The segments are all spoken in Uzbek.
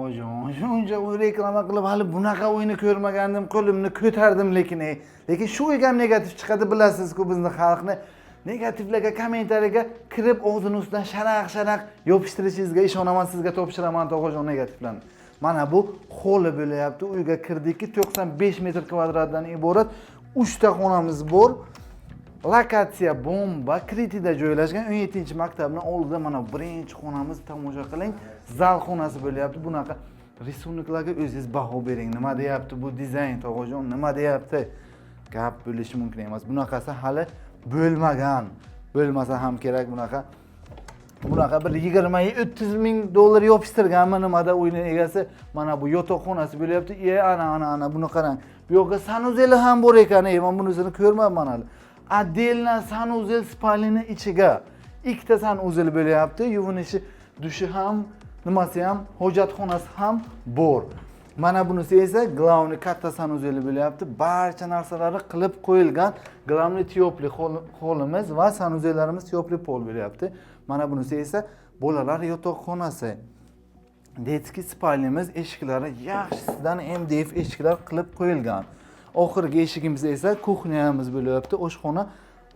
Tog'ajon, shuncha uy reklama qilib, hali bunaqa uyni ko'rmagandim, qo'limni ko'tardim lekin ey. Lekin shu uyga ham negativ chiqadi, bilasizku bizni xalqni. Negativlarga, kommentariyaga kirib, og'zini ustidan sharaq sharaq yopishtirishingizga ishonaman, sizga topshiraman, tog'ajon, negativlarni. Mana bu xoli bo'lyapti. Uyga kirdikki, 95 metr kvadratdan iborat 3 ta xonamiz bor. Lokatsiya bomba, Kritida joylashgan, 17 maktabni oldida. Mana birinchi xonamiz, tomosha qiling. Zal xonasi bo'lyapti. Bunaqa рисунок larga o'zingiz baho bering. Nima deyapti bu dizayn, tog'ajon, nima deyapti? Gap bo'lishi mumkin emas. Bunaqasi hali bo'lmagan. Bo'lmasa ham kerak bunaqa. Bunaqa bir 20-30 ming dollar yopishtirganmi nimada uyni egasi. Mana bu yotoqxonasi bo'lyapti. E, ana, ana, ana, buni qarang. Bu yoqqa санузел i ham bor ekan. E, men bunisini ko'rmabman hali. Отдельно санузел спальня ni ichiga. Ikkita санузел bo'lyapti. Yuvinishi, dushi ham, nimasi ham, hojatxonasi ham bor. Mana bunisi esa главный katta санузел i bo'lyapti. Barcha narsalari qilib qo'yilgan. Главный тёплый holimiz va санузел larimiz тёплый пол bo'lyapti. Mana bunisi esa bolalar yotoqxonasi. Детский спальня miz eshiklari yaxshisidan MDF eshiklar qilib qo'yilgan. Oxirgi eshigimiz esa кухня miz bo'lyapti. Oshxona,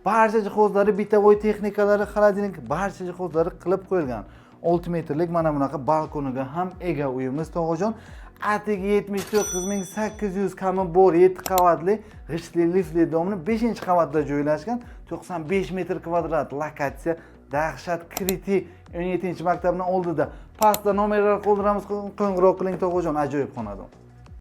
barcha jihozlari, бытовой texnikalari, холодильник, barcha jihozlari qilib qo'yilgan. 6 metrlik mana bunaqa balkoniga ham ega uyimiz, tog'ajon. Atigi 79 800 kami bor, 7 qavatli g'ishtli liftli дом ni 5 qavatda joylashgan, 95 metr kvadrat, lokatsiya dahshat, Kriti 17 maktabning oldida. Pastda nomerlar qoldiramiz, qo'ng'iroq qiling, tog'ajon, ajoyib xonadon.